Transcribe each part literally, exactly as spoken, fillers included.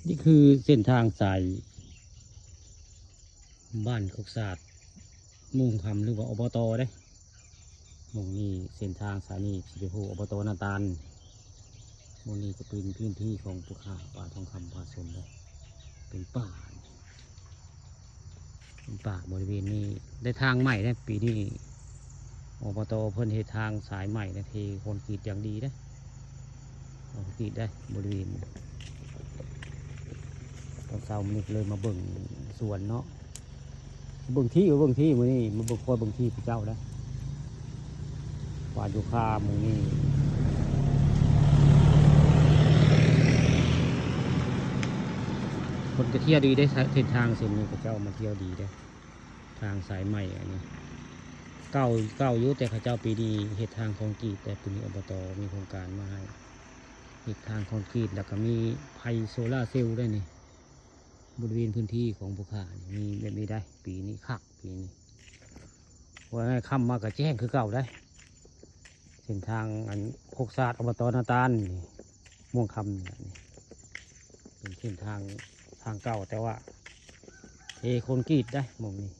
นี่คือเส้นทางสายบ้านโคกสาด ม่วงคำ หรือว่า อบต. เด้ หม่องนี้เส้นทางสายนี้สิไปโฮ อบต. นาตาล หม่องนี้จะเป็นพื้นที่ของผู้ข้าป่าทองคำผาสม เด้ เป็นป่า เป็นป่าบริเวณนี้ ได้ทางใหม่นะ ปีนี้ อบต. เพิ่นเฮ็ดทางสายใหม่นะ เทคอนกรีตอย่างดีนะ คอนกรีตได้บริเวณ ตอนเช้ามื้อนี้ก็เลยมาเบิ่งสวนเนาะ เบิ่งที่ เบิ่งที่มื้อนี้ มาเบิ่ง คอยเบิ่งที่ผู้เจ้าแล้ว ว่าอยู่คาหมู่นี้ คนก็เที่ยวดีได้ เส้นทางเส้นนี้เขาเจ้ามาเที่ยวดีได้ ทางสายใหม่อันนี้ เก่า เก่าอยู่ แต่เขาเจ้าปีนี้เฮ็ดทางคอนกรีต แต่ปีนี้ อบต. มีโครงการมาให้เฮ็ดทางคอนกรีต แล้วก็มีไฟโซลาร์เซลล์ได้นี่ บริเวณพื้นที่ของผู้ข้านี่มีแบบนี้ได้ ปีนี้คัก ปีนี้ ว่าไง ค่ำมาก็แจ้งคือเก่าได้ เส้นทางอันโคกสาด อบต. นาตาลนี่ ม่วงคำนี่แหละนี่ เป็นเส้นทาง ทางเก่า แต่ว่าเทคอนกรีตได้หม่องนี้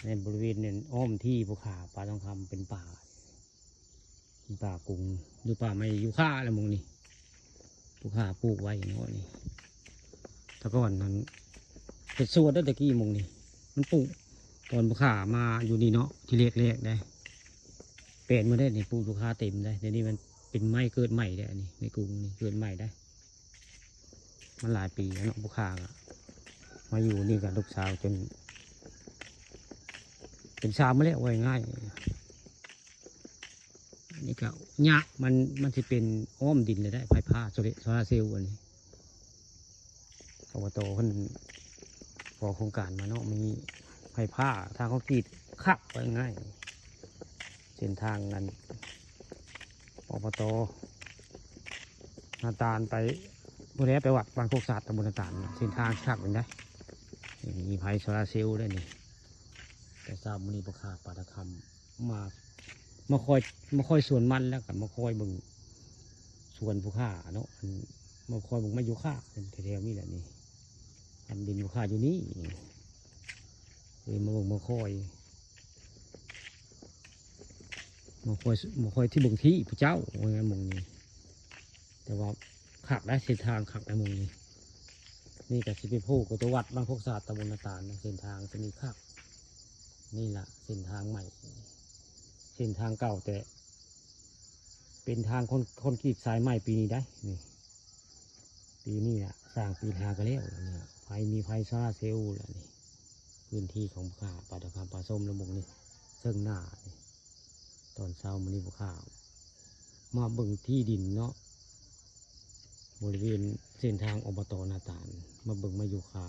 ในบริเวณเนี่ยอ้อมที่ผู้ข้าป่าทองคำเป็นป่า เป็นป่ากุง หรือป่าไม้ยูคาแล้วหม่องนี้ ผู้ข้าปลูกไว้เนาะนี่ แต่ก่อนนั้นเป็นสวนได้แต่กี้หม่องนี้ มันปลูก ตอนผู้ข้ามาอยู่นี่เนาะ ที่แรกๆ ได้ แปลนมาได้นี่ ปลูกยูคาเต็มได้ เดี๋ยวนี้มันเป็นไม้เกิดใหม่ได้ อันนี้ไม้กุงนี่เกิดใหม่ได้ มันหลายปีแล้วเนาะ ผู้ข้าอะ มาอยู่นี่กับลูกสาวจน เป็นสาวมาแล้ว ว่าง่าย อันนี้ก็ยาก มัน มันสิเป็นอ้อมดินเลยได้ ไฟฟ้าโซลาร์ โซลาร์เซลล์อันนี้ อบต. เพิ่นขอโครงการมาเนาะ มีไฟฟ้า ทางคอนกรีตคัก ว่าง่าย เส้นทางอัน อบต. นาตาลไป บ่ได้ไปวัดบ้านโคกสาด ตำบลนาตาล เส้นทางคักเป็นได้ มีไฟโซลาร์เซลล์ได้นี่ แต่เช้ามื้อนี้ผู้ข้าป่าทองคำมา มาคอย มาคอยสวนมัน แล้วก็มาคอยเบิ่งสวนผู้ข้าเนาะ อัน มาคอยเบิ่งไม้ยูคาแถวๆ นี่แหละนี่ ทำดินผู้ข้าอยู่นี่ เลยมาเบิ่งมาคอย มาคอย มาคอยที่เบิ่งที่ผู้เจ้า ว่าไงหม่องนี้ แต่ว่าคักได้ เส้นทางคักได้หม่องนี้ นี่ก็สิไปโผล่กับตัววัดบ้านโคกสาด ตำบลนาตาลนะ เส้นทางจะมีคัก นี่ล่ะเส้นทางใหม่ เส้นทางเก่าแต่ เป็นทางคอน คอนกรีตสายใหม่ปีนี้ได้นี่ ปีนี้ล่ะ สร้างปีหาก็แล้วนี่ ไฟ มีไฟโซลาร์เซลล์แล้วนี่ พื้นที่ของผู้ข้าป่าทองคำผาสม และหม่องนี้ เซิงหน้านี่ ตอนเช้ามื้อนี้ผู้ข้ามาเบิ่งที่ดินเนาะ บริเวณเส้นทาง อบต. นาตาล มาเบิ่งไม้ยูคา